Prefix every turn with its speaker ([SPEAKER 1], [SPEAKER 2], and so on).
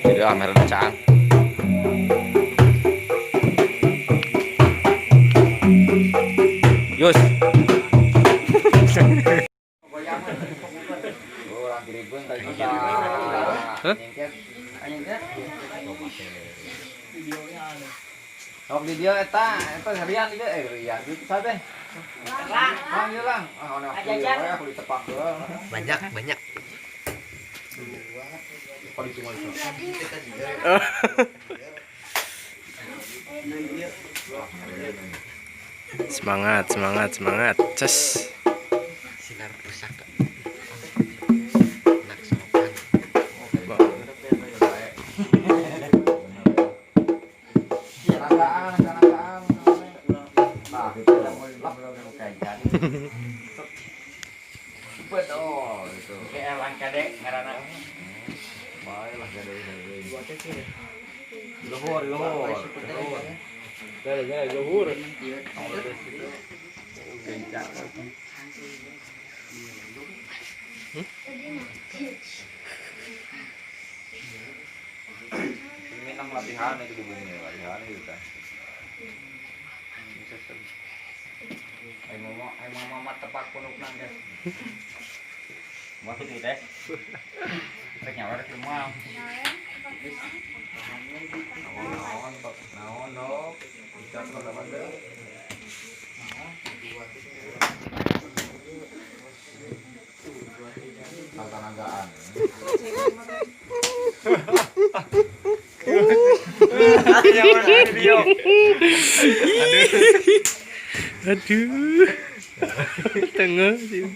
[SPEAKER 1] Jadi amer cang. Yus. Hah?
[SPEAKER 2] Sok di dia eta, eta harian di dia, rian itu sate. Lang, lang ieu lang. Ah, ono aku ditepak heula.
[SPEAKER 3] Banyak, banyak.
[SPEAKER 4] Semangat, semangat, semangat. Ces.
[SPEAKER 3] Sinar pusaka. Anak sopan.
[SPEAKER 2] Nagaan, nagaan. Nah, gitu lah. Betul itu.
[SPEAKER 1] Kayak elang kade ngaranna.
[SPEAKER 2] Bae lah gade gade. Luhur, luhur.
[SPEAKER 4] Gaya, luhur.
[SPEAKER 2] Ini nang latihan itu di bumi, latihan itu kan. Ayo mama tepak punuk nang guys.
[SPEAKER 1] Mau kitu teh. Rek nyawa rek moal.
[SPEAKER 2] Naon, naon, no. Bisa kalau ada. Tanagaan.
[SPEAKER 4] Aduh. Tengah sih.